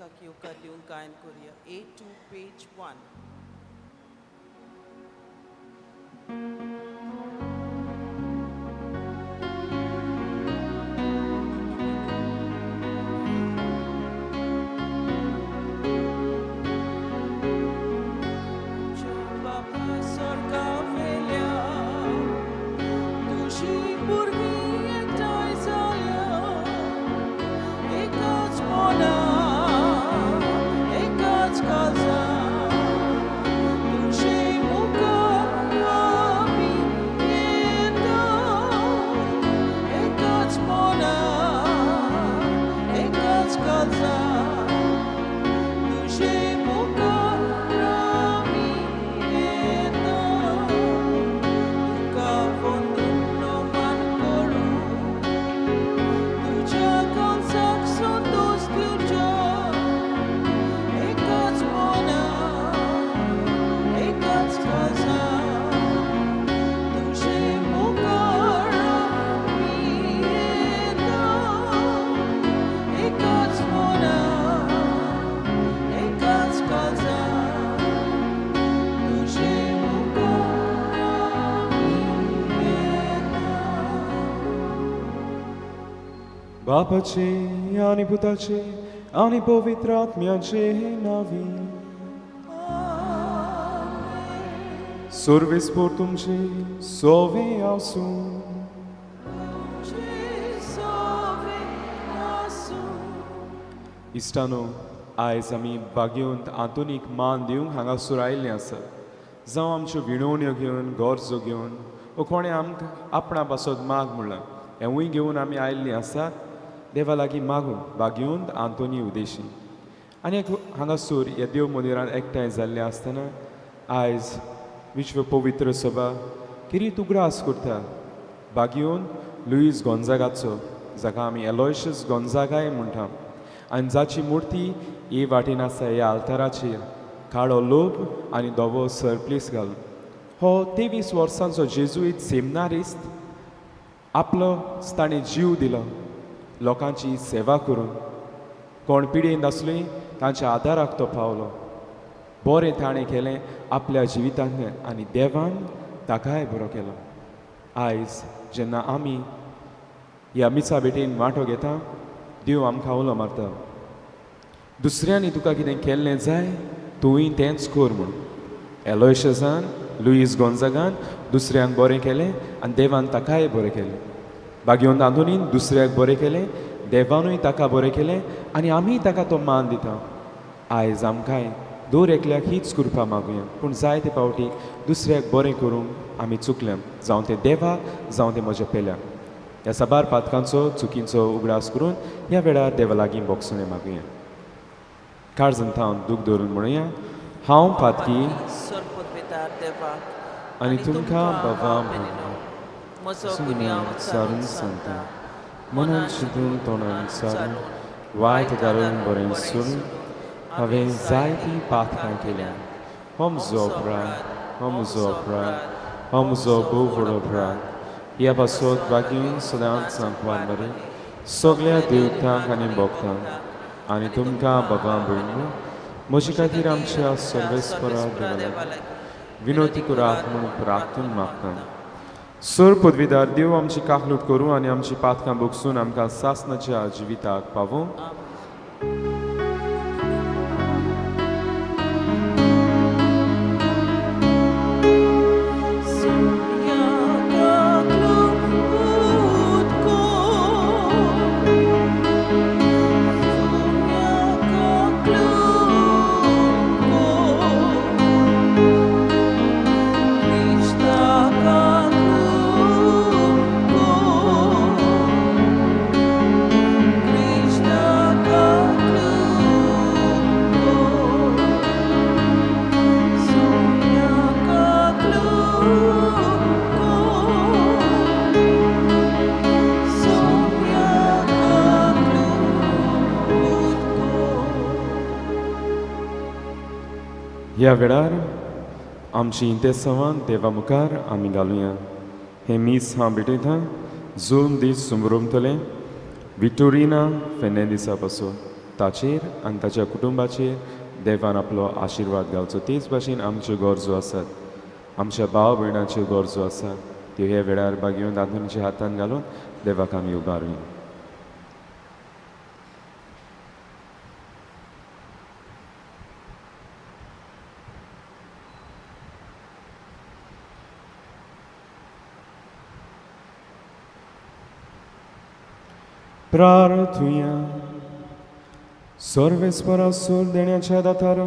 देवाक येवकार दिवन गायन करुया. A2 page 1. आमच्या बापा स्वर्गावेल्या, तुजी भुरगीं एकठांय जाल्या, एकाच मनान, एकाच काळजान, तुजे मुखार आमी येता, एकाच मनान, एकाच काळजान, तुजे मुखार आमी येता, तुका वंदून नमन करूं, तुज्या काळजाक संतोश दिवच्या, एकाच मनान, एकाच काळजान, तुजे मुखार आमी येता, एकाच मनान, एकाच काळजान, तुजे मुखार आमी येता. बापाचे आनी पुताचे आनी पवित्र आत्म्याचे नावी. सर्वेस्पोर तुमचे सोवे आसूं. तुमचे सोवे आसूं. इश्टानो, आयज आमी बागेवंत आंतोनीक मान दिवंक हांगासर आयिल्ले आसात. जावं आमच्यो विणवण्यो घेवन, गरजो घेवन, वो कोणें आमकां आपणा पासत माग म्हणलां, हेंवूय घेवन आमी आयिल्लीं आसात देवा लागीं मागूंक बागेवंत आंतोनी उदेशी. आनी एक हांगासर ह्या देव मंदिरांत एकठांय जाल्लें आसतना आयज विश्व पवित्र सभा किरीत उगडास करता बागेवंत लुईस गोंजागाचो, जाका आमी एलोयशस गोंजागाय म्हणटा, आनी जाची मुर्ती ही वाटेन आसा ह्या आल्ताराचेर, काळो लोब आनी धवो सरप्लीस घालून. हो 23 वर्सांचो जेजुईत सेमनारिस्त, आपलो ताणें जीव दिलो लोकांची सेवा करून. कोण पिडेन आसली तांच्या आदाराक तो पावलो. बरें ताणें केलें आपल्या जिवितांतल्यान आनी देवान ताकाय बरो केलो. आयज जेन्ना आमी ह्या मिसा भेटेन वांटो घेता, देव आमकां उलो मारता, दुसऱ्यांनी तुका कितें केल्लें जाय तुवूय तेंच कर म्हूण. एलोयशसान, लुईस गोंजागान दुसऱ्यांक बरें केलें आनी देवान ताकाय बरें केलें. बागेवंत आंतोनीन दुसऱ्याक बरें केलें, देवानूय ताका बरें केलें आनी आमीय ताका तो मान दिता. आयज आमकांय दर एकल्याक हीच कृपा मागुया. पूण जायते फावटी दुसऱ्याक बरें करूंक आमी चुकल्या, जावं तें देवाक, जावं तें म्हज्या पेल्याक. ह्या साबार पातकांचो, चुकींचो उगडास करून ह्या वेळार देवा लागीं भोगसणें मागुया. काळजान थावन दूख धरून म्हणुया, हांव पातकी. सर्वपदवीदार देवाक आनी तुमकां बाबा, म्हजो गुन्यांव सारून सांगता, मनान चिंतून, तोंडान सारून, वायट घालून, बरें सोडून हांवें जायतीं पातकां केल्या. हो म्हजो अपराध, हो म्हजो अपराध, हो म्हजो भोव व्हड अपराध. ह्या पासत बागीन सदांच सांकवार मरे, सगळ्या देवतांक आनी भक्तांक आनी तुमकां बाबा भयणीं, म्हजे खातीर आमच्या सर्वेस्परा देवा विनोती करात म्हूण प्रार्थून मागता. सर पदवीदार देव आमची काकलूट करूं आनी आमची पातकां भोगसून आमकां सासनाच्या जिविताक पावूं. ह्या वेळार आमची इंतेसांवान देवा मुखार आमी घालुया. हें मीस हांव भेटयता जुल्म दीस सुमरुमतलें विटोरिना फेर्नांदीसा पासून. ताचेर आनी ताच्या कुटुंबाचेर देवान आपलो आशिर्वाद घालचो. तेच भाशेन आमच्यो गरजो आसात, आमच्या भाव भयणाच्यो गरजो आसात, त्यो ह्या वेळार भागेवन आंतोनीच्या हातान घालून देवाक आमी उबारुया. प्रार्थुया. सर्वेस्परा सूर देण्याच्या दातार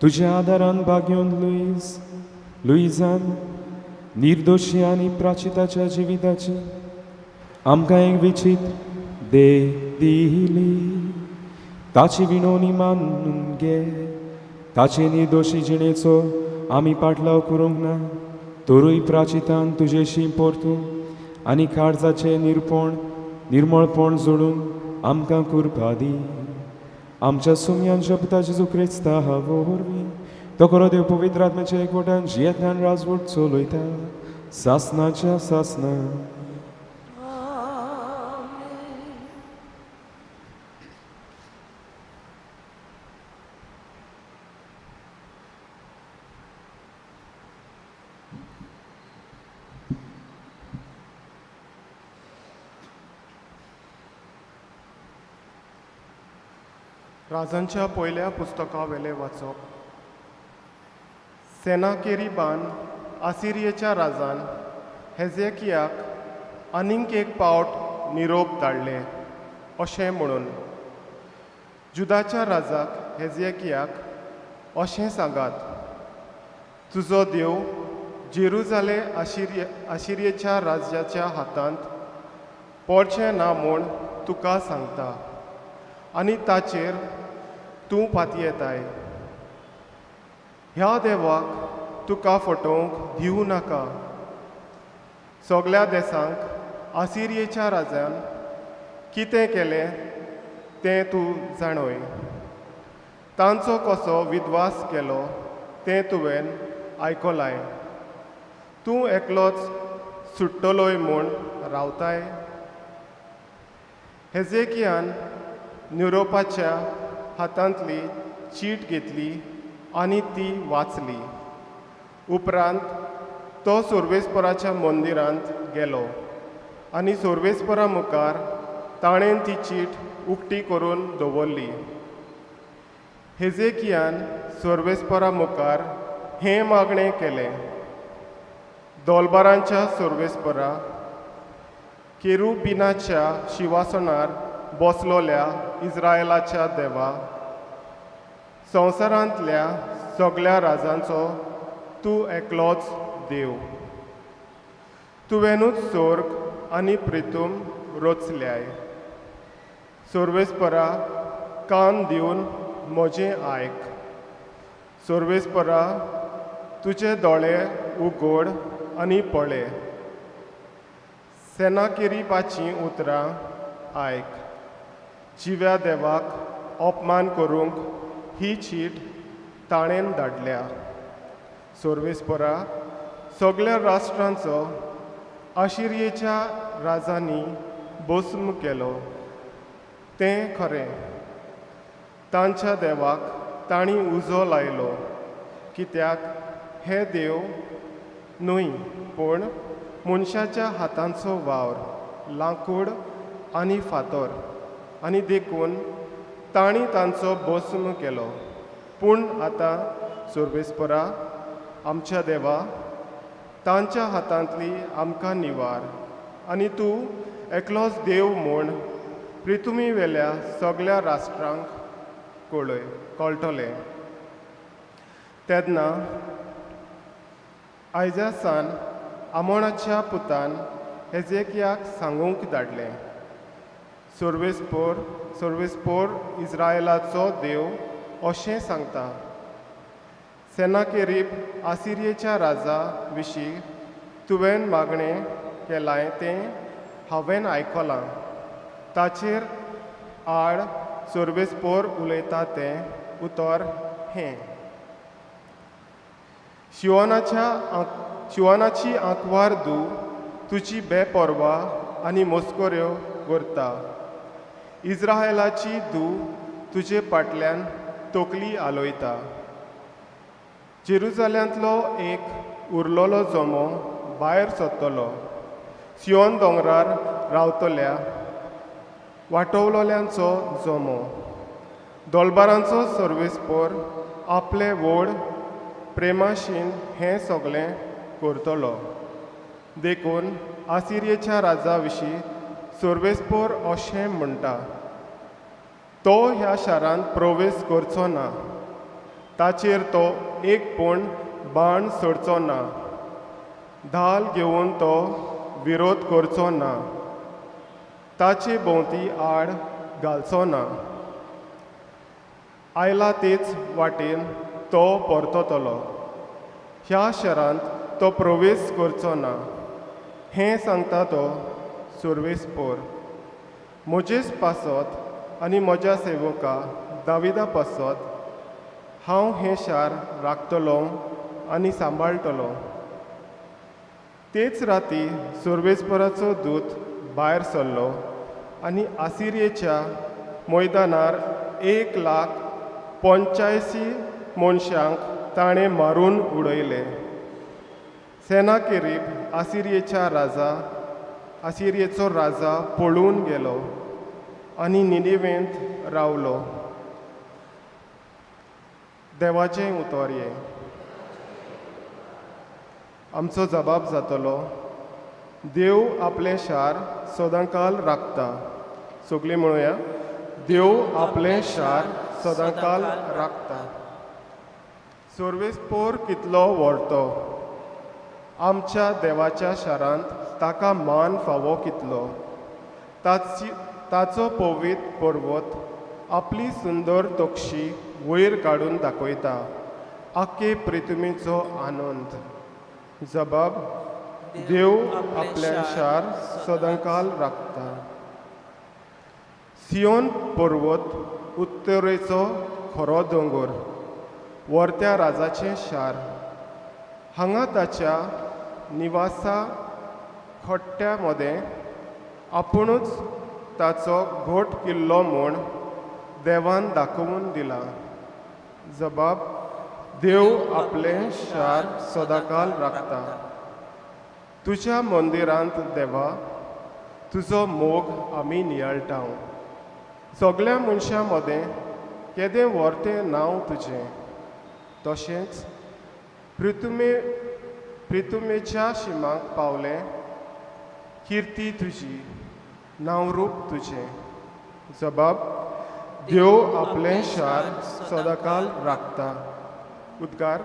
तुज्या आदारान भाग्योन लुईजान निर्दोशी आनी प्राचिताच्या जिविताची आमकां एक विचित्र देख दिली. ताची विनवणी मानून घे, ताचे निर्दोशी जिणेचो आमी पाटलाव करूंक ना, तरूय प्राचितान तुजेशी परतून आनी काळजाचें निर्मळपण जोडून आमकां कृपा दी. आमच्या सुमयान शब्दा जेजू क्रिस्ता वरवीं तो खरो देव पवित्र आत्म्याच्या एकवटान जियेतल्यान राजवट चलयता सासनाच्या सासना. राजांच्या पयल्या पुस्तका वेलें वाचप. सेनाकेरीबान आसिरियेच्या राजान हेजेकियाक आनीक एक पावट निरोप धाडले अशें म्हणून, जुदाच्या राजाक हेजेकियाक अशें सांगात, तुजो देव जेरुजाले आशिरियेच्या राज्याच्या हातांत पडचें ना म्हूण तुका सांगता आनी ताचेर तूं पातयेताय. ह्या देवाक तुका फटोवंक दिवं नाका. सगल्या देसांक आसिरियेच्या राजान कितें केलें तें तूं जाणय, तांचो कसो विद्वास केलो तें तुवें आयकलाय. तूं एकलोच सुट्टलोय म्हूण रावताय. हेजेकियान निरोपाच्या हातांतली चीट घेतली आनी ती वाचली. उपरांत तो सोर्वेस्पराच्या मंदिरांत गेलो आनी सोर्वेस्परा मुखार ताणें ती चीट उक्ती करून दवरली. हेजेकियान सोर्वेस्परा मुखार हें मागणें केलें, दोलबारांच्या सोर्वेस्परा केरुबिनाच्या शिवासनार बसलोल्या इस्रायलाच्या देवा, संवसारांतल्या सगल्या राजांचो तूं एकलोच देव. तुवेंनूच सोर्ग आनी प्रितूम रचल्याय. सोर्वेस्परा कान दिवन म्हजें आयक. सोर्वेस्परा तुजे दोळे उगड आनी पळय. सेनाकेरीबाचीं उतरां आयक. जिव्या देवाक अपमान करूंक ही चीट ताणें धाडल्या. सोर्वेस्परा सगल्या राष्ट्रांचो आशिरियेच्या राजांनी भस्म केलो तें खरें. तांच्या देवाक तांणी उजो लायलो, कित्याक हे देव न्हय पूण मनशाच्या हातांचो वावर, लांकूड आनी फातर, आनी देखून तांणी तांचो भस्म केलो. पूण आतां सोर्वेस्परा आमच्या देवा, तांच्या हातांतली आमकां निवार आनी तूं एकलोच देव म्हूण पृथ्वी वेल्या सगल्या राष्ट्रांक कळटलें. तेन्ना आयजासान आमोणाच्या पुतान हेजेकियाक सांगूंक धाडलें, सोर्वेस्पोर इस्रायलाचो देव अशें सांगता, सेनाकेरीब आसिरियेच्या राजा विशीं तुवें मागणें केलां तें हांवें आयकलां. ताचेर आड सोर्वेस्पोर उलयता तें उतर हें, शिवनाची आंकवार धूव तुजी बेपर्वा आनी मस्कऱ्यो करता. इस्रायलाची धूव तुजे फाटल्यान तकली आलोयता. जेरुजाल्यांतलो एक उरलेलो जमो भायर सरतलो, सियोन दोंगरार रावतल्या वाटवलोल्यांचो जमो. दोलबारांचो सर्वेस्पोर आपले व्हड प्रेमाशीन हें सगळें करतलो. देखून आसिरियेच्या राजा विशीं सर्वेस्पोर अशें म्हणटा, तो ह्या शारांत प्रवेश करचो ना, ताचेर तो एक पूण बाण सोडचो ना, धाल घेवन तो विरोध करचो ना, ताचे भोंवती आड घालचो ना. आयला तेच वाटेन तो परततलो, ह्या शारांत तो प्रवेश करचो ना, हें सांगता तो सर्वेस्पोर. म्हजेच पासत आनी म्हज्या सेवका दाविदा पासत हांव हें शार राखतलो आनी सांबाळटलो. तेच राती सर्वेस्पराचो दूत भायर सरलो आनी आसिरियेच्या मैदानार 1,85,000 मनशांक ताणें मारून उडयले. सेनाकेरीब आसिरियेचो राजा पळून गेलो आनी निनिवेंत रावलो. देवाचें उतर हें. आमचो जबाब जातलो, देव आपलें शार सदांकाल राखता. सगळीं म्हणुया, देव आपलें शार सदांकाल राखता. सर्वेस्पोर कितलो व्हरतो, आमच्या देवाच्या शारांत ताका मान फावो कितलो. ताचो पवित्र पर्वत आपली सुंदर तक्षी वयर काडून दाखयता, आखे प्रिथुमीचो आनंद. जबाब, देव आपल्या शार सदांकाल राखता. सियोन पर्वत उत्तरेचो खरो दोंगर, वर्त्या राजाचें शार. हांगा ताच्या निवासा खट्ट्या मदें आपुणूच ताचो घोट किल्लो म्हूण देवान दाखोवन दिला. जबाब, देव आपलें शार सदांकाल राखता. तुज्या मंदिरांत देवा तुजो मोग आमी नियाळटा. सगळ्या मनशां मदें केदें व्हरतें नांव तुजें, तशेंच प्रितुमेच्या शिमाक पावलें किर्ती तुजी, नांवरूप तुजें. जबाब, देव आपलें शार सदांकाल राखता. उद्गार.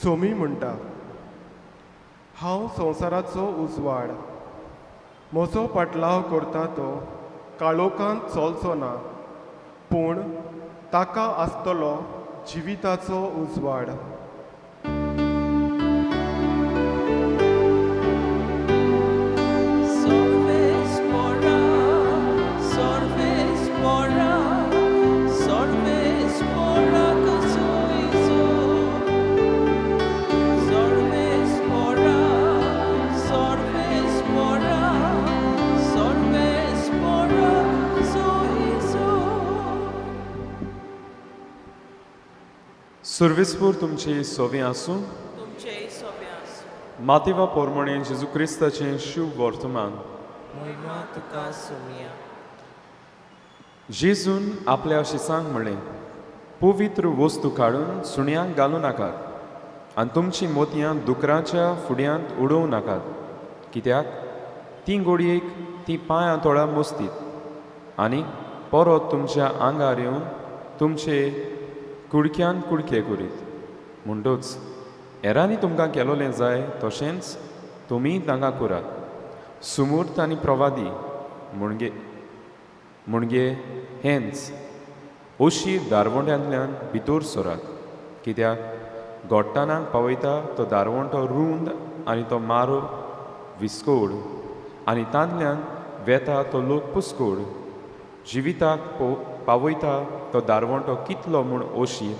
सोमी म्हणटा, हांव संवसाराचो उजवाड, म्हजो पाटलाव करता तो काळोखांत चलचो ना, पूण ताका आसतलो जिविताचो उजवाड. सर्वेस्पोर तुमचे सोवे आसूं, तुमचे सोवे आसूं. मातेवा पोरमणे जेजू क्रिस्ताचें शुभ वर्तमान. महिमा तुका सोमिया. जेजून आपल्या शिसांक म्हणलें, पवित्र वस्तू काडून सुण्यांक घालूं नाकात आनी तुमचीं मोतयां दुकराच्या फुड्यांत उडोवं नाकात, कित्याक तीं गोडयेक तीं पांयां तोळा मोसतीत आनी परत तुमच्या आंगार येवन तुमचे कुडक्यान कुडके करीत. म्हणटूच हेरांनी तुमकां केलोलें जाय तशेंच तुमी तांकां करात. सुमूर्त आनी प्रवादी म्हणजे हेंच अशी दारवंट्यांतल्यान भितर सरात, कित्याक गोट्टानाक पावयता तो दारवंटो रूंद आनी तो मारो विस्कोड आनी तांतल्यान वेता तो लोक पुस्कोड। जिविताक पावयता तो दारवंटो कितलो म्हूण ओशी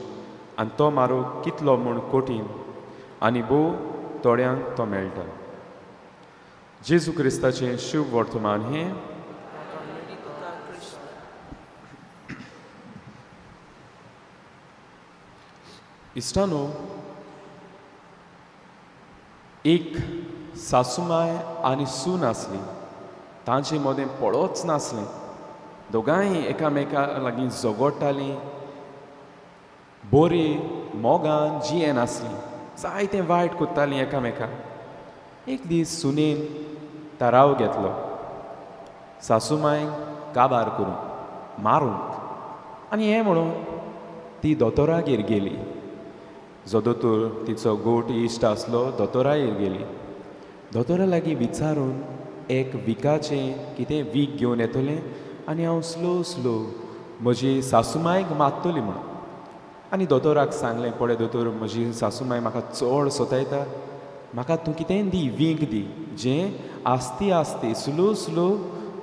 आनी तो मारो कितलो म्हूण कठीण आनी भोव थोड्यांक तो मेळटा। जेजू क्रिस्ताचें शुभ वर्तमान हें। इश्टानो, एक सासुमाय आनी सून आसली, तांचे मदें पळोच नासलें। दोगांय एकामेका लागीं झगडटालीं, बरी मोगान जियेन आसलीं, जायतें वायट करतालीं एकामेका। एक दीस सुनेन थाराव घेतलो सासुमायक काबार करूंक, मारूंक, आनी हें म्हणून ती दोतोरागेर गेली। जो दोतोर तिचो गोट इश्ट आसलो दोतोरागेर गेली। दोतोरा लागीं विचारून एक विकाचें कितें वीक घेवन येतलें आनी हांव स्लो स्लो म्हजी सासुमायक मारतली म्हणून। आनी दोतोराक सांगलें, पळय दोतोर, म्हजी सासुमाय म्हाका चड सोतायता, म्हाका तूं कितेंय दी, वीक दी, जें आस्ते आस्ते स्लो स्लो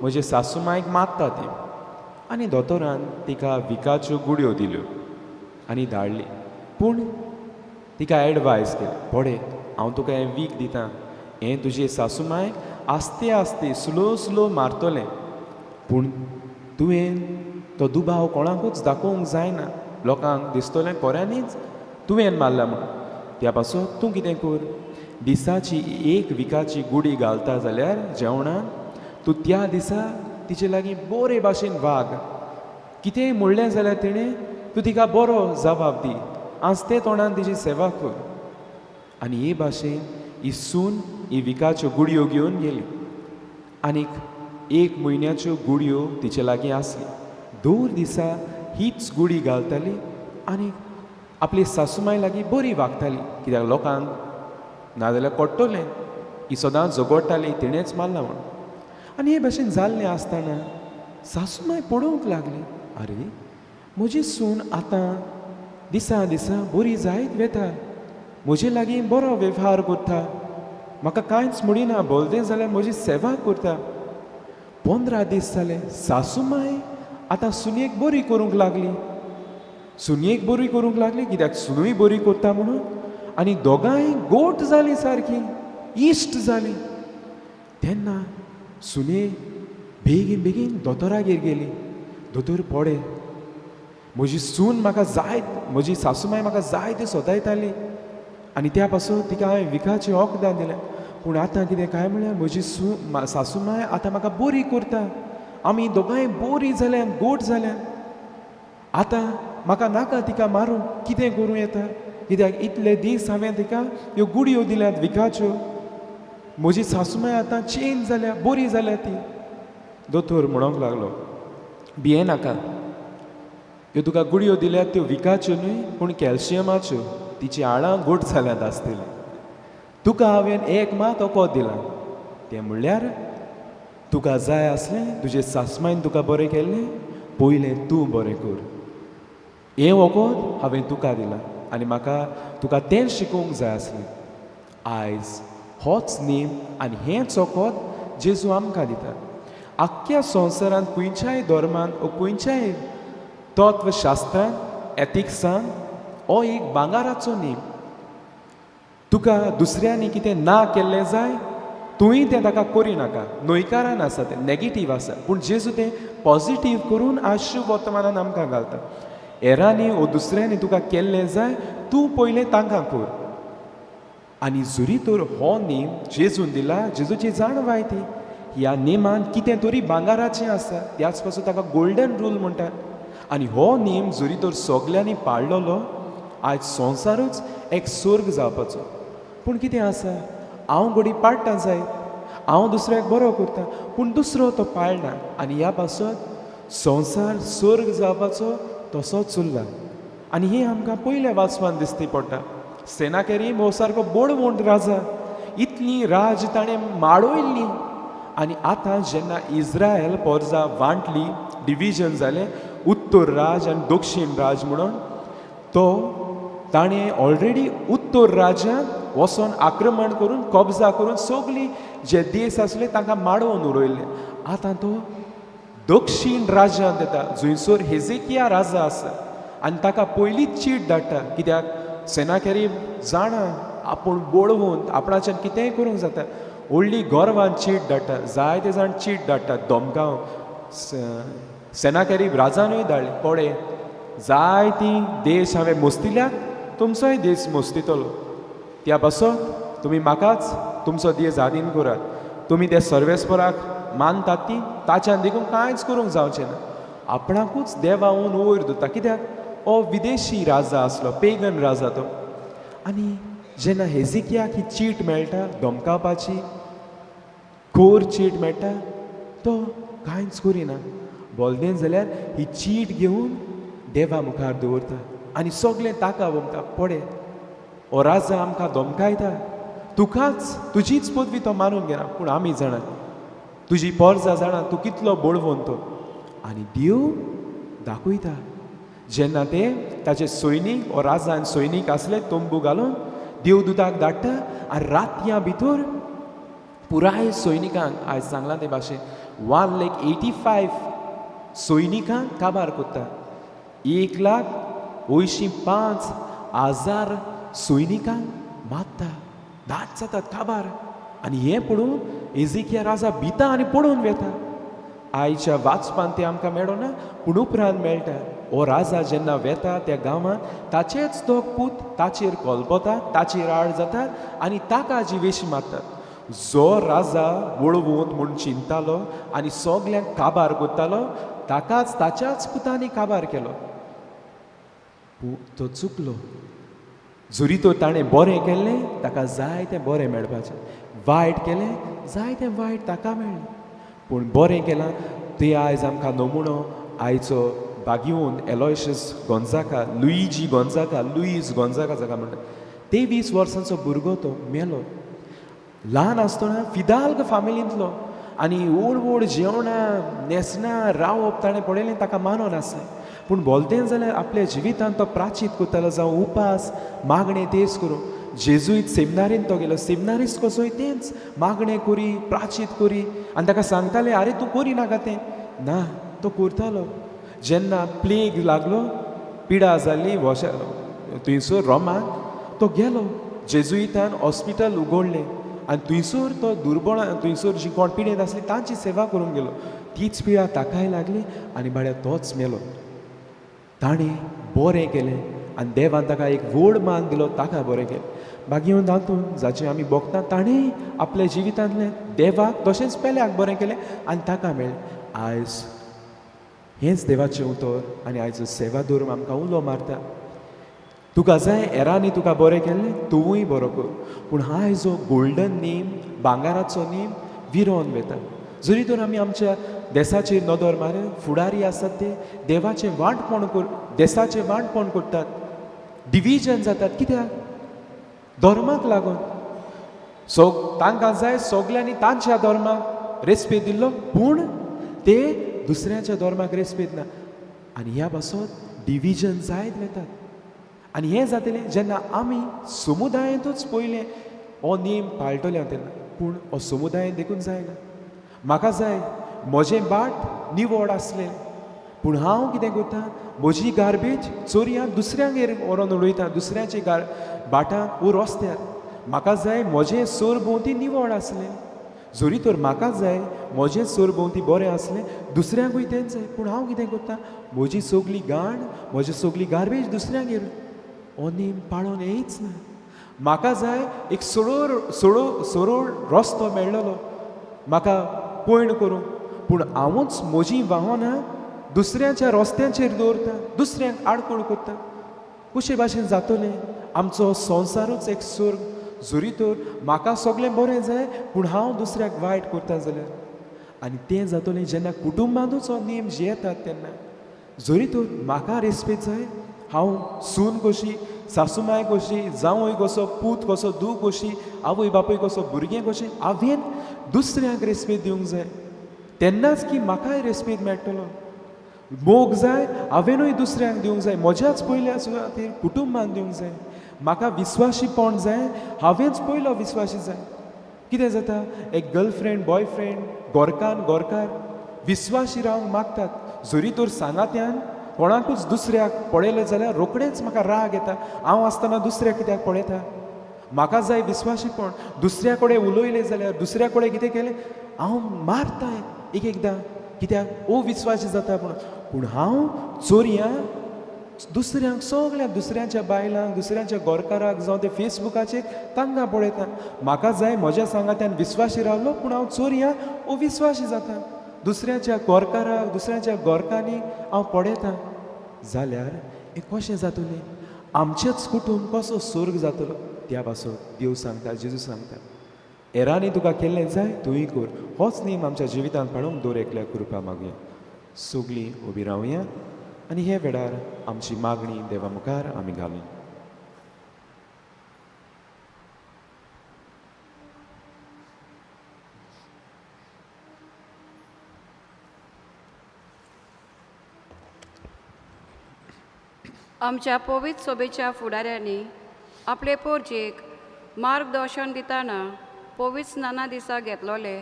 म्हजे सासुमायक मारता तें। आनी दोतोरान तिका विकाच्यो गुळयो दिल्यो आनी धाडली, पूण तिका एडवायज केली, पळय हांव तुका हें वीक दिता, हें तुजे सासुमायक आस्ते आस्ते स्लो स्लो मारतलें, पूण तुवें तो दुबाव कोणाकूच दाखोवंक जायना, लोकांक दिसतलें खऱ्यांनीच तुवें मारला म्हूण। त्या पासून तूं कितें कर, दिसाची एक विकाची गुडी घालता जाल्यार जेवणान तूं त्या दिसा तिचे लागीं बरे भाशेन वाग, कितेंय म्हणलें जाल्यार तिणें तूं तिका बरो जबाब दी, आस्ते तोंडान तिची सेवा कर। आनी हे भाशेन ही सून ही विकाच्यो गुडयो घेवन गेली आनीक एक म्हयन्याच्यो गुडयो तिचे लागीं आसली। दर दिसा हीच गुडी घालताली आनी आपली सासुमाय लागीं बरी वागताली, कित्याक लोकांक नाजाल्यार कळटलें ही सदांच झगडटाली, तिणेंच मारला म्हूण। आनी हे भाशेन जाल्लें आसतना सासुमाय पळोवंक लागली, आरे म्हजी सून आतां दिसा दिसा बरी जायत वेता, म्हजे लागीं बरो वेव्हार करता, म्हाका कांयच म्हणिना, बोलतें जाल्यार म्हजी सेवा करता। 15 दीस जाले, सासुमाय आतां सुनयेक बरी करूंक लागली, सुनयेक बरी करूंक लागली कित्याक सुनूय बरी करता म्हणून। आनी दोगांय गोट जालीं, सारकी इश्ट जालीं। तेन्ना सुने बेगीन बेगीन दोतोरागेर गेली। दोतोर पळय म्हजी सून म्हाका जाय, म्हजी सासुमाय म्हाका जाय तें सोदायताली आनी त्या पासून तिका हांवें विखाचें वखदां दिलें, पूण आतां कितें काय म्हळ्यार म्हजी सासुमाय आतां म्हाका बरी करता, आमी दोगांय बरी जाल्यान, गोट जाल्यान, आतां म्हाका नाका तिका मारूं, कितें करूं येता, कित्याक इतले दीस हांवें तिका ह्यो गुडयो दिल्यात विखाच्यो, म्हजी सासुमाय आतां चेंज जाल्या, बरी जाल्या ती। दोतोर म्हणूंक लागलो, भिये नाका, ह्यो तुका गुडयो दिल्यात त्यो विखाच्यो न्हय पूण कॅल्शियमाच्यो, तिची हाडां गोट जाल्यात आसतलीं, तुका हांवें एक मात वखद दिलां, तें म्हणल्यार तुका जाय आसलें तुजे सासमायन तुका बरें केल्लें, पयलें तूं बरें कर, हें वखद हांवें तुका दिलां आनी म्हाका तुका तें शिकोवंक जाय आसलें। आयज होच नेम आनी हेंच वखद जेजू आमकां दिता। आख्ख्या संवसारांत खंयच्याय धर्मान ओ खंयच्याय तत्वशास्त्रान एथिक्सान हो एक भांगाराचो नेम। तुका दुसऱ्यांनी कितें ना केल्लें जाय तुवें तें ताका करिनाका, न्हयकारान आसा तें, नेगेटीव आसा, पूण जेजू तें पॉजिटीव करून आज शुभ वर्तमानान आमकां घालता। हेरांनी ओ दुसऱ्यांनी तुका केल्लें जाय तूं पयलें तांकां कर। आनी जरी तर हो नेम जेजून दिला, जेजूची जाणवाय ती, ह्या नेमान कितें तरी भांगाराचें आसा, त्याच पासून ताका गोल्डन रूल म्हणटात। आनी हो नेम जरी तर सगल्यांनी पाळलेलो आयज संवसारूच एक स्वर्ग जावपाचो। पूण कितें आसा, हांव घोडी पाळटा जायत, हांव दुसऱ्याक बरो करता, पूण दुसरो तो पाळना, आनी ह्या पासत संवसार स्वर्ग जावपाचो तसोच उरला। आनी हें आमकां पयल्या वाचपान दिसती पडटा। सेनाकेरीम हो सारको बोडवंट राजा, इतली राज ताणें माडयल्ली, आनी आतां जेन्ना इस्रायल पोरजा वांटली डिविजन जालें, उत्तर राज आनी दक्षीण राज म्हणून, तो ताणें ऑलरेडी उत्तर राज्यांत वचोन आक्रमण करून कब्जा करून सगळीं जे देश आसले तांकां माडोवन उडयल्ले. आतां तो दक्षीण राज्यांत येता जंयसर हेजेकिया राजा आसा आनी ताका पयलींच चीट धाडटा, कित्याक सेनाकेरीब जाणा आपूण बळवंत, आपणाच्यान कितेंय करूंक जाता. व्हडली गर्वान चीट धाडटा, जायते जाण चीट धाडटात धमकावंक. सेनाकेरीब राजानूय धाडली, पळय जायती देश हांवें मोस्तिल्यात, तुमचोय देश मोस्तितलो, त्या पासत तुमी म्हाकाच तुमचो देश आदीन करात. तुमी त्या सर्वेस्पराक मानतात ती ताच्यान देखून कांयच करूंक जावचें ना. आपणाकूच देवावन वयर दवरता, कित्याक हो विदेशी राजा आसलो, पेगन राजा तो. आनी जेन्ना हेजिकियाक ही चीट मेळटा धमकावपाची, खोर चीट मेळटा, तो कांयच करिना. बोलदेन जाल्यार ही चीट घेवन देवा मुखार दवरता आनी सगळें ताका वमता, पळय हो राजा आमकां धमकायता, तुकाच तुजीच पदवी तो मानून घेना, पूण आमी जाणा तुजी पोरजा जाणा तूं कितलो बळवंत तो. आनी देव दाखयता जेन्ना ते ताचे सैनीक ओ राजान सैनीक आसले तंबू घालून देवदूताक धाडटा आनी रातयां भितर पुराय सैनिकांक, आयज सांगलां ते भाशेन 1,85,000 सैनिकांक काबार कोत्ता. 1,85,000 सैनिकांक मारता, दाट जातात काबार. आनी हें पळोवन एजिकिया राजा भिता आनी पळोवन वेता. आयच्या वाचपान तें आमकां मेळना, पूण उपरांत मेळटा. हो राजा जेन्ना वेता त्या गांवांत ताचेच दोग पूत ताचेर कोलपतात, ताचेर आड जातात आनी ताका जिवेशी मारतात. जो राजा वळवंत म्हूण चिंतालो आनी सगल्यांक काबार करतालो ताकाच ताच्याच पुतांनी काबार केलो. तो चुकलो. जरी तर ताणें बरें केल्लें ताका जाय तें बरें मेळपाचें, वायट केलें जाय तें वायट ताका मेळ्ळें, पूण बरें केलां तें आयज आमकां नमुनो आयचो बागिवंत एलोयशस गोंजाका, लुईजी गोंजाका, लुईस गोंजाका जाका म्हणटा. 23 वर्सांचो भुरगो तो मेलो. ल्हान आसतना फिदाल्ग फामिलींतलो आनी व्हड व्हड जेवणां न्हेसणां रावप ताणें पळयलें, ताका मानून आसलें. पूण बोलतें जाल्यार आपल्या जिवितांत तो प्राचीत करतालो, जावं उपास मागणें तेच करूं. जेजुईत सेमिनारीन तो गेलो, सेमिनारीस्त कसोय तेंच मागणें करी, प्राचीत करी आनी ताका सांगताले आरे तूं करी नाका तें, ना तो करतालो. जेन्ना प्लेग लागलो, पिडा जाली वॉशा थंयसर रोमाक, तो गेलो जेजुईतान हॉस्पिटल उगडलें आनी थंयसर तो दुर्बळ, थंयसर जी कोण पिडेंत आसली तांची सेवा करूंक गेलो. तीच पिडा ताकाय लागली आनी बाळ्या तोच मेलो. ताणें बरें केलें आनी देवान ताका एक व्हड मान दिलो, ताका बरें केलें. बागीवन तातूंत जाचें आमी भोगता ताणें आपल्या जिवितांतलें देवाक तशेंच पेल्याक बरें केलें आनी ताका मेळ्ळें. आयज हेंच देवाचें उतर आनी आयचो सेवा धर्म आमकां उलो मारता, तुका जाय हेरांनी तुका बरें केल्लें तुवूय बरो कर. पूण आयज हो गोल्डन नेम, भांगाराचो नेम विरोन वेता. जरी तर आमी आमच्या देसाचेर नदर मार, फुडारी आसात ते देवाचें वांटपण कर, देसाचें वांटपण करतात, डिविजन जातात. कित्याक? धर्माक लागून. सो तांकां जाय सगल्यांनी तांच्या धर्माक रेस्पेद दिल्लो, पूण ते दुसऱ्याच्या धर्माक रेस्पेद ना. आनी ह्या पासत डिविजन जायत वेतात. आनी हें जातलें जेन्ना आमी समुदायांतूच पयलें हो नेम पाळटले तेन्ना. पूण हो समुदायेन देखून जायना. म्हाका जाय म्हजें बाट निवळ आसलें, पूण हांव कितें करता, म्हजी गार्बेज चोरयां दुसऱ्यांगेर व्हरोन उडयता, दुसऱ्याचे बाटांत वो रस्त्यार. म्हाका जाय म्हजें सरभोंवती निवळ आसलें, जरी तर म्हाका जाय म्हजें सरभोंवती बरें आसलें, दुसऱ्यांकूय तेंच जाय, पूण हांव कितें करता, म्हजी सगली घाण, म्हजी सगली गार्बेज दुसऱ्यांगेर. हो नेम पाळोन येयच ना. म्हाका जाय एक सरळ सरळ सरळ रस्तो मेळ्ळलो म्हाका पयण करूंक, पूण हांवूच म्हजीं वाहनां दुसऱ्यांच्या रस्त्यांचेर दवरता, दुसऱ्यांक आडखळ करता. कशे भाशेन जातलें? आमचो संवसारूच एक स्वर्ग. जरी तर म्हाका सगळें बरें जाय, पूण हांव दुसऱ्याक वायट करता जाल्यार. आनी तें जातलें जेन्ना कुटुंबांतूच हो नेम जियेतात तेन्ना. जरी तर म्हाका रेस्पेद जाय, हांव सून कशी, सासूमाय कशी, जावंय कसो, पूत कसो, धूव कशी, आवय बापूय कसो, भुरगें कशें, हांवें दुसऱ्यांक रेस्पेद दिवंक जाय, तेन्नाच की म्हाकाय रेस्पेद मेळटलो. मोग जाय हांवेनूय दुसऱ्यांक दिवंक जाय, म्हज्याच पयल्या सुवातेर कुटुंबान दिवंक जाय. म्हाका विस्वाशीपण जाय, हांवेंच पयलो विस्वाशी जाय. कितें जाता, एक गर्लफ्रेंड बॉयफ्रेंड गोरकान गोरकार विस्वाशी रावंक मागतात, जरी तर सांगात्यान कोणाकूच दुसऱ्याक पळयलें जाल्यार रोखडेंच म्हाका राग येता, हांव आसतना दुसऱ्याक कित्याक पळयता. म्हाका जाय विस्वाशीपण. दुसऱ्या कडेन उलयलें जाल्यार, दुसऱ्या कडेन कितें केलें, हांव मारता एक एकदां, कित्याक अविस्वासी जाता. पूण हांव चोरयां दुसऱ्यांक सगळ्या दुसऱ्यांच्या बायलांक, दुसऱ्यांच्या गोरकाराक जावं ते फेसबुकाचेर तांकां पळयता. म्हाका जाय म्हज्या सांगात्यान विस्वाशी रावलो, पूण हांव चोरयां अविस्वासी जाता. दुसऱ्याच्या गोरकाराक, दुसऱ्यांच्या गोरकांनी हांव पळयता जाल्यार हें कशें जातलें? आमचेंच कुटूंब कसो स्वर्ग जातलो? त्या पासत देव सांगता, जेजू सांगता, हेरांनी तुका केल्लें जाय तुंय कर. होच नेम आमच्या जिवितांत पाळूंक दर एकल्याक कृपा मागया. सगळीं उबी रावया आनी हे वेळार आमची मागणी देवा मुखार आमी घालूया. आमच्या पवित्र सोबेच्या फुडाऱ्यांनी आपले पोरजेक मार्गदर्शन दितना पवित्र स्नाना दिसा घेतलोले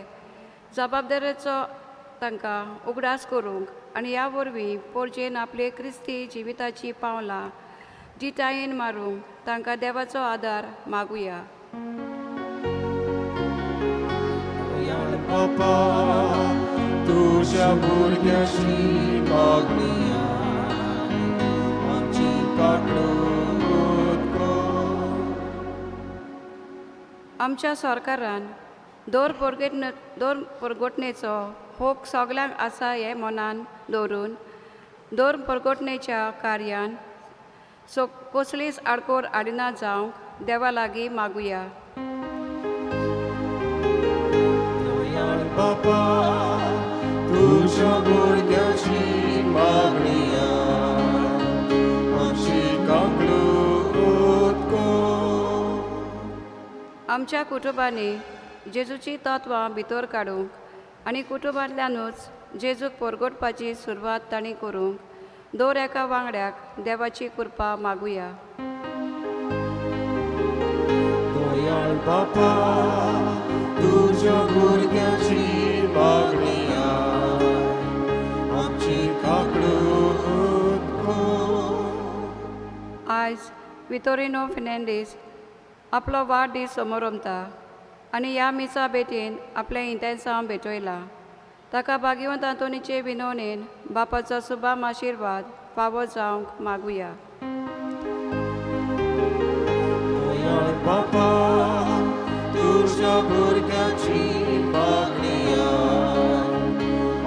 जबाबदारेचो तांकां उगडास करूंक आनी ह्या वरवीं पोरजेन आपले क्रिस्ती जिविताची पावलां जितायेन मारूंक तांकां देवाचो आदार मागुया. बापा तुज्या भुरग्याची मागणी आमची काकडूत कर. आमच्या सरकारान दर परगटणेचो होक सगल्यांक आसा हें मनान दवरून दर परगटणेच्या कार्यान सो कसलीच आडकोर हाडिना जावंक देवा लागीं मागुया. बापा तुज्या भुरग्याची मागणी आमची काकडूत कर. आमच्या कुटुंबांनी जेजूची तत्वां भितर काडूंक आनी कुटुंबांतल्यानूच जेजूक परगटपाची सुरवात तांणी करूंक दर एका वांगड्याक देवाची कृपा मागुया. दयाळ बापा तुज्या भुरग्याची मागणी आमची काकडूत कर. आयज वितोरिनो फेर्नांडीस आपलो वाडदीस समोरमता आनी ह्या मिसा भेटेन आपलें इंतेसांव भेटयलां. ताका भाग्यवंत आंतोनीचे विनवणेन बापाचो सुबाम आशिर्वाद फावो जावंक मागुया. दयाळ बापा तुज्या भुरग्याची मागणी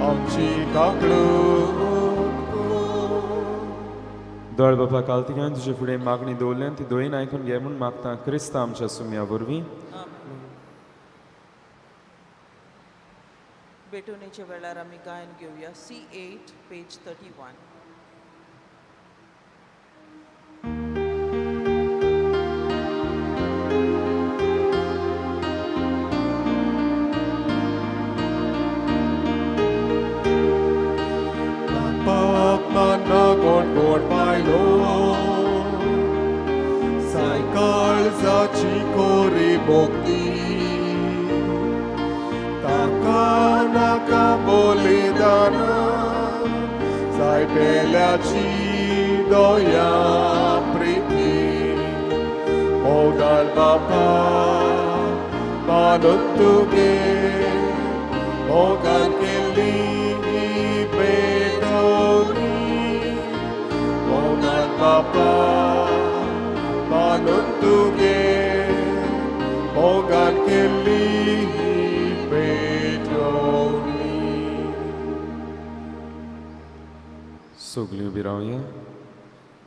आमची काकडूत कर. दळ बापा कालतिकान तुजे फुडें मागणी दवरल्यान ती दोयीन आयकून घे म्हूण मागता क्रिस्तांव आमच्या सुम्या वरवीं. भेटवणेच्या वेळार आमी गायन घेवया. C8 page 31. बाप मान्ना कोण कोण पायलो सायकाळजाची कोरी भोगती ताका नाका बलिदान जाय पेल्याची दया प्रिती. मोगाळ बापा मानून तुगे मोगान केल्ली ही भेटवणी. मोगाळ बापा मानून तुगे मोगान केल्ली ही भेटवणी. सगळीं उबी रावया.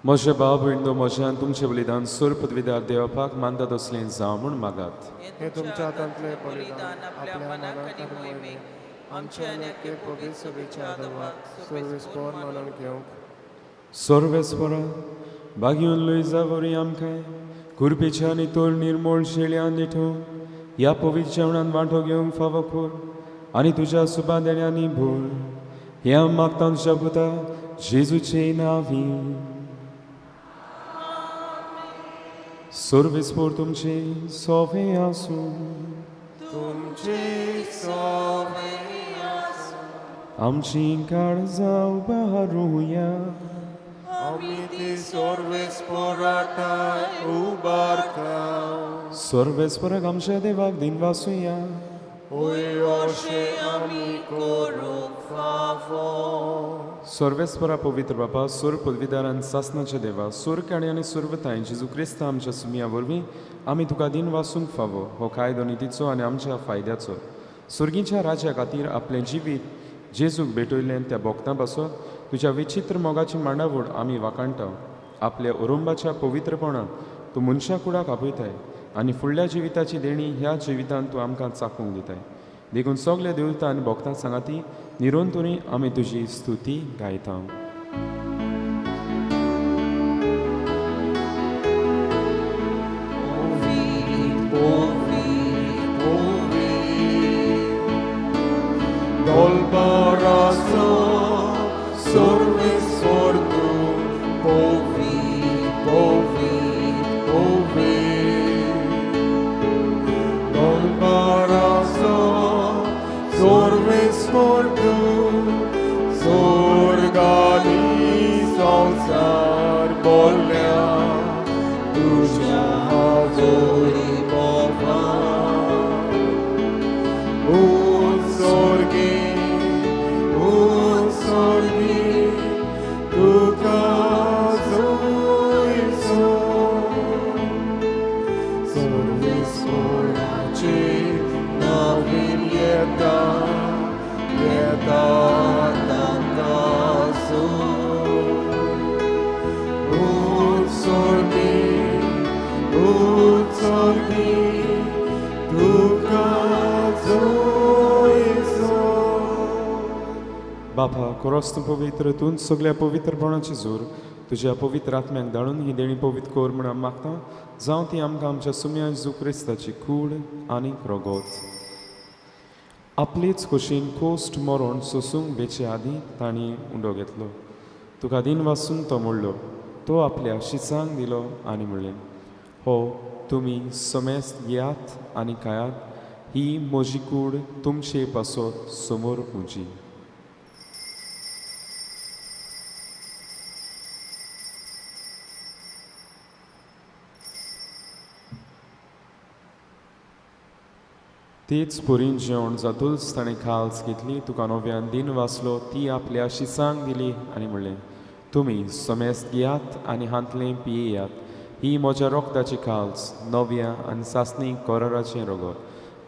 म्हजे भाव भयणो म्हज्यान तुमचें बलिदान सोर पदवीदार देवपाक मानता तसलें जावं म्हूण मागात. हे तुमच्या हातांतलें बलिदान आपल्या मनाक आनी मोहिमेक आमच्या आनी अख्खे पवित्र सभेच्या आदवाक सर्वेस्पोर मानून घेवंक. सर्वेस्परा बागीवन लुईजा वरी आमकां कुरपेच्या आनी तोर निर्मोळ शेळयान निठो ह्या पवित्र जेवणान वांटो घेवंक फावो कर आनी तुज्या सुबा देण्यांनी भर. हें आमी मागता तुज्या पुता जेजूचे नांवी. सर्वेस्पोर तुमचे सोवे आसूं. तुमचे सोवे आमची काळजां उबारुया. आमी ती सर्वेस्पोराठाय उबारता. सर्वेस्पोराक आमच्या देवाक दिनवासुया. होय अशें आमी करूंक फावो. सर्वेस्परा पवित्र बापा, सुर पदवीदार आनी सासनाच्या देवा, सुर काणी आनी सुरवताय जेजू क्रिस्ता आमच्या सुमया वरवीं आमी तुका दिन वासूंक फावो हो कायदो नितीचो आनी आमच्या फायद्याचो. सुर्गीच्या राज्या खातीर आपलें जिवीत जेजूक भेटयल्लें त्या भोक्तां पासत तुज्या विचित्र मोगाची मांडावळ आमी वाखाणटा. आपल्या उरुंबाच्या पवित्रपणान तूं मनशा कुडाक आपयताय आनी फुडल्या जिविताची देणी ह्या जिवितांत तूं आमकां चाकूंक दिताय. देखून सगल्या देवता आनी भोक्तां सांगाती निरंतरी आमी तुजी स्तुती गायता. बापा कोरोस्त पवित्र तूं सगल्या पवित्रपणाची जोर तुज्या पवित्र आत्म्याक धाडून ही देणी पवित्र कर म्हूण आमी मागता. जावं ती आमकां आमच्या सुम्या जेजू क्रिस्ताची कूड आनी रगत. आपलेच कुशीन कोश्ट मरण सोसूंक वेचे आदीं तांणी उंडो घेतलो. तुका दिन वासून तो मोडलो, तो आपल्या शिसांक दिलो आनी म्हणलें, हो तुमी समेस्त घेयात आनी खायात, ही म्हजी कूड तुमचे पासत समोर म्हजी. तीच पुरीन जेवण जातूच ताणें खाल्स घेतली, तुका नव्यान दिन वाचलो, ती आपल्या शिसांक दिली आनी म्हणलें, तुमी समेस्त घेयात आनी हांतलें पियेयात, ही म्हज्या रोगताची खाल्स नव्या आनी सासणी कोराराचें रगत,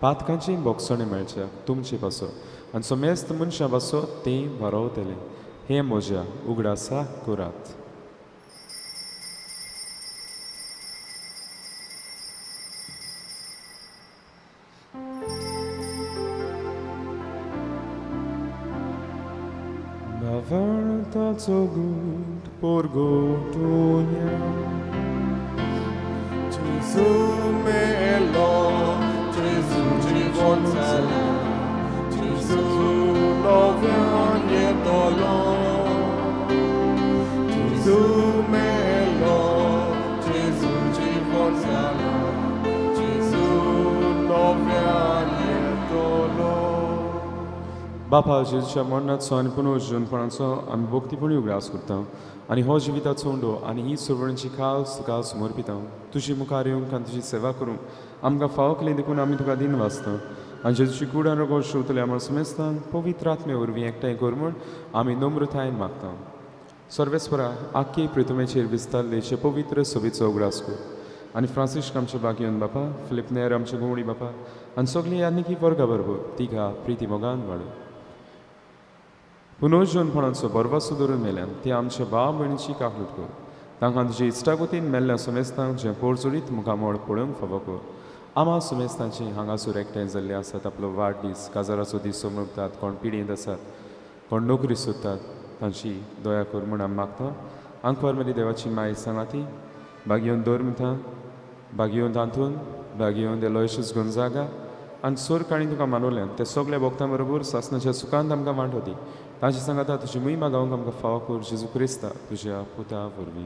पातकांची बोगसणें मेळच्या तुमचे पासत आनी समेस्त मनशां पासत तें भरवतलें. हें म्हज्या उगडासा करात. Navartațo gud porgotunia. Gesù melo, Gesù ci volsala, Gesù novianie dolo. Gesù melo, Gesù ci volsala, Gesù novianie dolo. बापा जेजूच्या मरणाचो आनी पुनर्जीवनपणाचो आमी भक्तीपणी उगडास करता आनी हो जिविताचो उंडो आनी ही सुरवणची खास तुका समर्पिता. तुजी मुखार येवंक आनी तुजी सेवा करूंक आमकां फावो केली देखून आमी तुका दिन वाचता आनी जेजूची कूड आनी रगत शिंवतले आमकां समेस्तांक पवित्र आत्मे वरवीं एकठांय कर म्हूण आमी नम्रतायेन मागता. सर्वेस्परा आख्खे प्रितुमेचेर विस्तारलेचे पवित्र सभेचो उगडास कर आनी फ्रांसिस्क आमच्या बागयोन बापा, फिलीप नेर आमच्या घुंवडी बापा आनी सगळी यादनिकी वर्गा बरोबर तिका प्रिती मोगान वाडय. पुनर्जीवनपणाचो बरवासो धरून मेल्यान ते आमच्या भाव भयणीची काकलूट कर. तांकां तुजे इश्टागतीन मेल्ल्या समेस्तांक जें पोरजोडीत मुखामळ पळोवंक फावो कर. आमा समेस्तांची हांगासर एकठांय जाल्ले आसात, आपलो वाडदीस काजाराचो दीस समजतात, कोण पिडेंत आसात, कोण नोकरी सोदतात, तांची दया कर म्हूण आमी मागता. आंकवार मदीं देवाची माय सांगाती बागयोन दोर म्हणटा, बागयोन दांतून, बागयोन एलोयशस गोंजागा आनी सोर काणी तुका मानवल्यान ते सगल्या भक्तां बरोबर सासनाच्या सुखांत आमकां वांटो दी. तांचे सांगाता तुजी मोहिमा गावंक आमकां फावो कर जेजू क्रिस्ता तुज्या पुता वरवीं.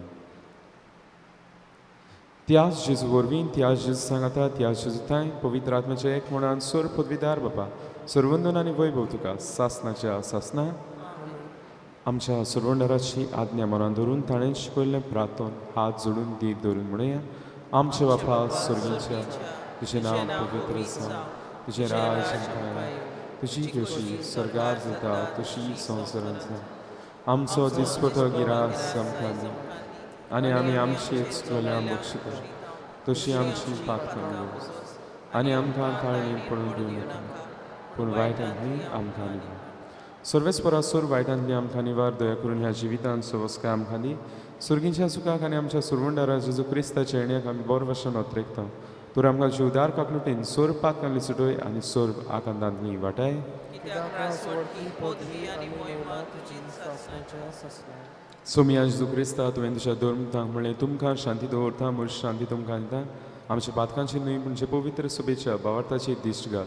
त्याच जेजू वरवीं, त्याच जेजू सांगाता, त्याच जेजू थांय पवित्र आत्म्याच्या एक म्हणान सोर पदवीदार बापा सर्वंदन आनी वैभव तुका सासनाच्या सासना. आमच्या सर्वंडराची आज्ञा मनान धरून ताणें शिकयल्लें प्रार्थन हात जोडून धीर धरून म्हणुया. आमच्या बापा स्वर्गीच्या, तुजें नांव पवित्र जावं, तुजें राज आमकां येवं, तुजी खोशी स्वर्गार जाता तशी संवसारांत जावं. आमचो दिसपटो गिरास आमकां दी आनी आमी आमची चुकल्या बक्षिता तशी आमची पातकां आनी आमकां ताळणी पडून दिवं नाका, पूण वायटांतली आमकां निवार. सर्वेस्परा सोर वायटांतली आमकां निवार. दया करून ह्या जिवितांत सवस्काय आमकां दी. सुर्गींच्या सुखाक आनी आमच्या सुरवंडारा जेजू क्रिस्ताच्या येण्याक आमी बरो भाशेन अत्रेकता. तर आमकां जिवदार काकलुटेन सोर पातकांतली सुटय आनी सोर आकांतांतली वाटाय. सोमिया जेजू क्रिस्ता, तुवें तुज्या धर्मतांक म्हणलें, तुमकां शांती दवरता, म्हूण शांती तुमकां दिता. आमच्या पातकांची न्हय पूण जे पवित्र सुबेच्या भावार्थाची दिश्ट घाल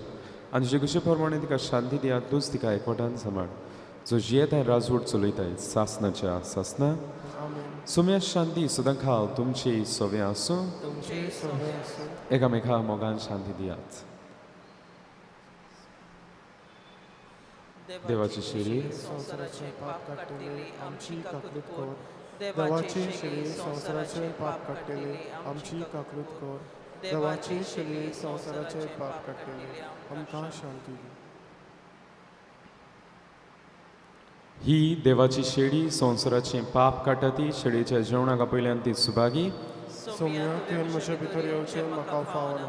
आनी तुजे कशे प्रमाणे तिका शांती दिया. तूंच तिका एकवटान सांबाळ, जो जियेताय राजवट चलयताय सासनाच्या सासना. सोम्या शांती सदां खाल तुमची सवे आसूं. एकामेका मोगान शांती दियात. देवाची शिरी संवसाराचें पाप काडटली आमची काकूत कर. देवाची शिरी संवसाराचें पाप काडटली आमची काकूत कर. देवाची शिरी संवसाराचें पाप काडटली आमकां शांती दी. ही देवाची शेडी संवसाराचें पाप काडटा ती शेडीच्या जेवणाक आपयल्यान ती सुभागी. सोम्या, तुवें म्हजे भितर येवचें म्हाका फावना,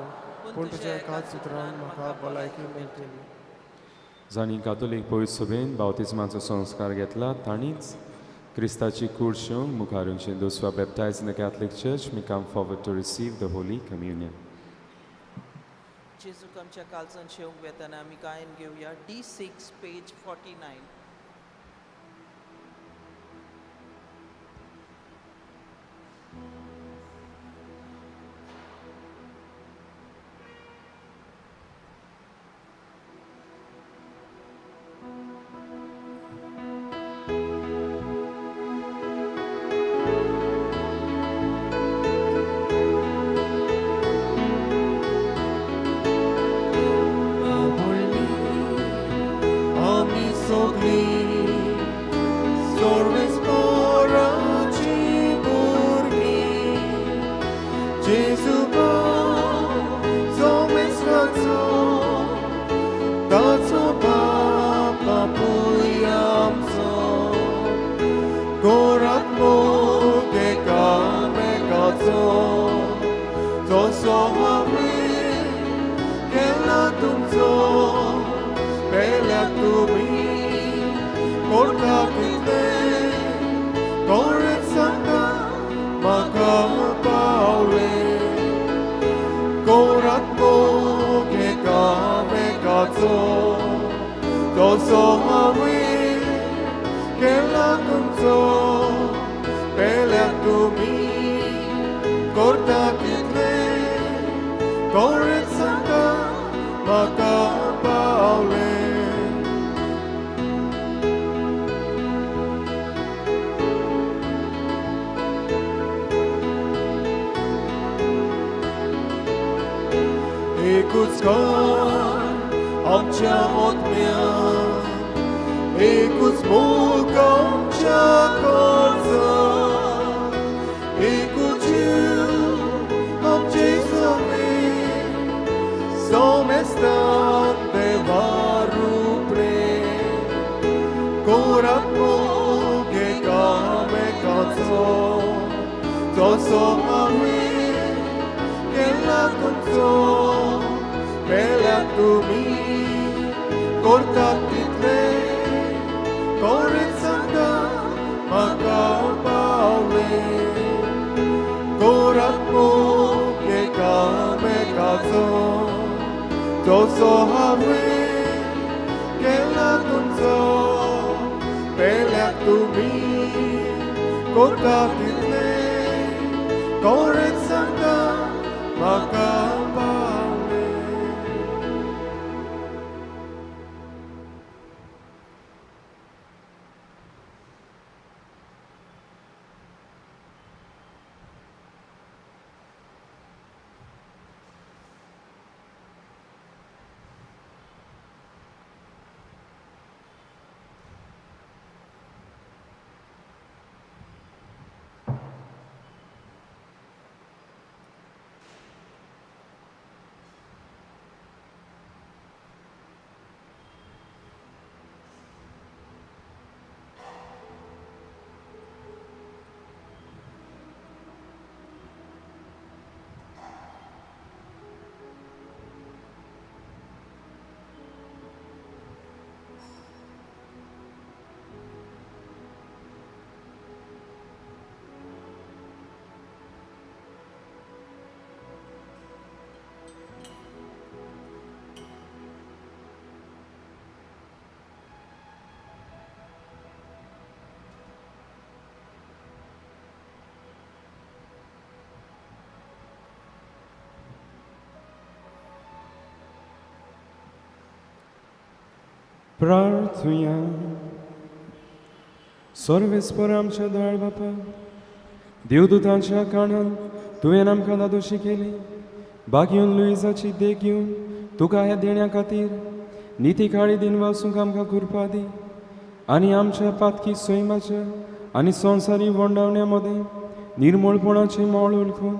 पूण तुज्या एकाच उतरान म्हाका भलायकी मेळटली. जांणी कातोलीक पवित्र सभेन बावतिज्माचो संस्कार घेतला तांणीच क्रिस्ताची कूड शेवंक मुखार येवचें. Those who are baptized in the Catholic Church may come forward to receive the Holy Communion. जेजूक आमच्या काळजान शेवंक वेतना आमी गायन घेवया D6 page 49. प्रार्थुया. सर्वेस्पर आमच्या दयाळ बापा, देवदूतांच्या कारणान तुवें आमकां दादोशी केली. बागेवन लुईजाची देख घेवन तुका ह्या देण्या खातीर निती काळी दिनवासूंक आमकां कृपा दी आनी आमच्या पातकी सैमाच्या आनी संवसारी वंडावण्या मदें निर्मळपणाचें मोळ उलखून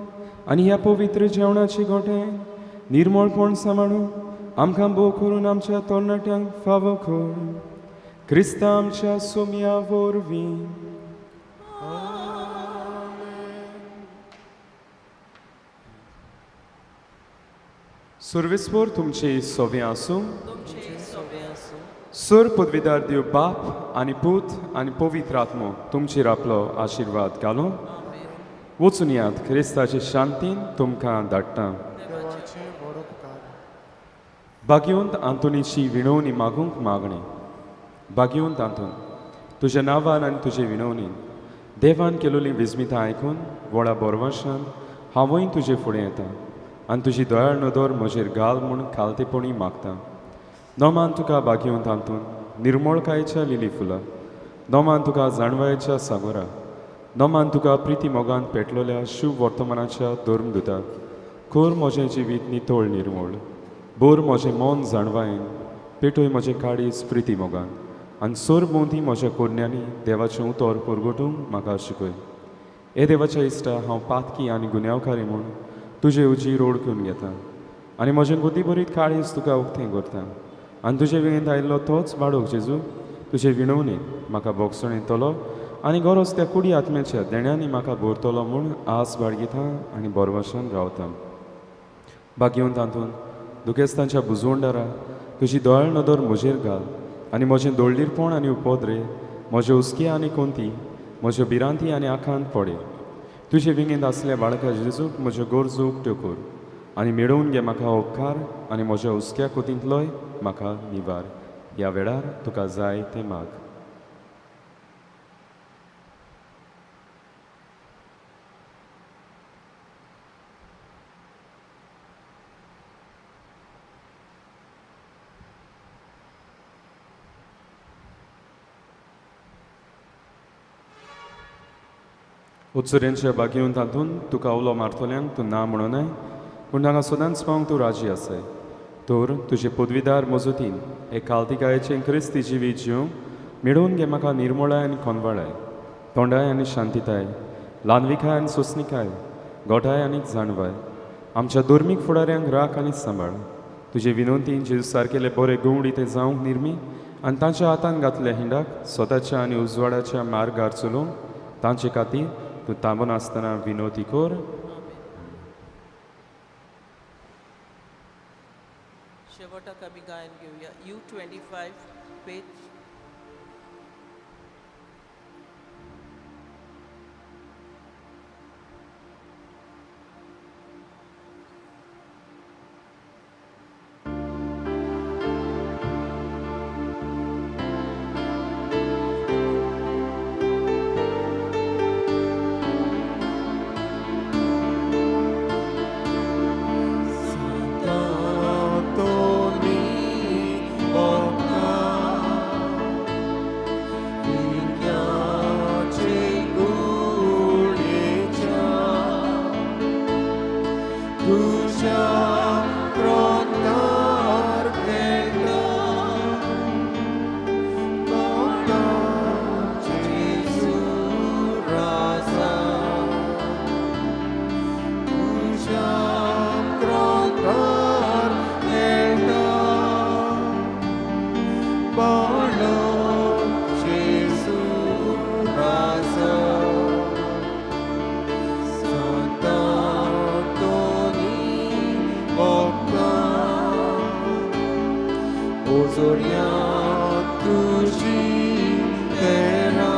आनी ह्या पवित्र जेवणाची गोठे निर्मळपण सांबाळून आमकां भोव करून आमच्या तरणाट्यांक फावो कर. क्रिस्ता आमच्या सोम्या वरवीं. सर्वेस्पर तुमचे सोवे आसूं. तुमचे सोवे आसूं. सर पदवीदार देव बाप आनी पूत आनी पवित्र आत्मो तुमचेर आपलो आशिर्वाद घालूं. वचून यात, क्रिस्ताचे शांतीन तुमकां धाडटा. देवाचे व्हड उपकार. भाग्यवंत आंतोनीची विणवणी मागूंक मागणें. भाग्यवंत आंतोन, तुज्या नांवान आनी तुजे विणवणीन देवान केलोली विस्मितां आयकून व्हडा बोरवाशान हांवूय तुजे फुडें येता आनी तुजी दयाळ नदर म्हजेर घाल म्हूण खालतेपणी मागता. नोमान तुका भाग्यवंत आंतोन निर्मळकायेच्या लिली फुलां, नोमान तुका जाणवायेच्या सागोरा, नोमान तुका प्रिती मोगान पेटलोल्या शुभ वर्तमानाच्या धर्मदुता. कोर म्हजें जिवीत नितळ निर्मळ, बोर म्हजें मन जाणवायेन, पेटय म्हजें काळीज प्रिती मोगान आनी सोर भोंवती म्हज्या कोरण्यांनी देवाचें उतर परगटूंक म्हाका शिकय. हे देवाच्या इश्टा, हांव पातकी आनी गुन्यांवकारी म्हूण तुजे उजीर ओळखून घेता आनी म्हजें गोदी बरीत काळीज तुका उक्तें करता आनी तुजे वेळेंत आयिल्लो तोच बाळोक जेजू तुजे विणवणेन म्हाका बोगसण येतलो आनी गरज त्या कुडी आत्म्याच्या देण्यांनी म्हाका भरतलो म्हूण आस बाळगिता आनी बोरवाशान रावता. भाग्यवंत तातूंत दुखेस्तांच्या बुजवंडारा तुजी दयाळ नदर म्हजेर घाल आनी म्हजें दोळडीरपण आनी उपद्रे, म्हज्यो हुस्के आनी कोंती, म्हज्यो भिरांती आनी आखांत पडे. तुजे विंगेंत आसल्या बाळका जेजूक म्हज्यो गरजो उक्त्यो कर आनी मेळोवन घे म्हाका उपकार आनी म्हज्या हुस्क्या कोतींतलोय म्हाका निवार. ह्या वेळार तुका जाय तें माग. उत्सुरेंच्या बागेवन तातूंत तुका उलो मारतल्यांक तूं ना म्हणूनय, पूण तांकां सदांच पावंक तूं राजी आसाय. तर तुजे पदवीदार मजतीन हे कालतिकायेचें क्रिस्ती जिवीत जिवंक मेळोवन घे म्हाका निर्मळाय आनी कोनवाळाय, तोंडाय आनी शांतिताय, ल्हानविकाय आनी सोंसणिकाय, गोठाय आनी जाणवाय. आमच्या धर्मीक फुडाऱ्यांक राख आनी सांबाळ. तुजे विनोदीन जेजू सारकेले बरे गवडी ते जावंक निर्मी आनी तांच्या हातान घातल्या हिंडाक स्वताच्या आनी उजवाडाच्या मार्गार चलोवंक तांचे खातीर तूं थांबून आसतना विनोदी कर. शेवटाक आमी गायन घेवया. U25 page. Ozoria tuji tera,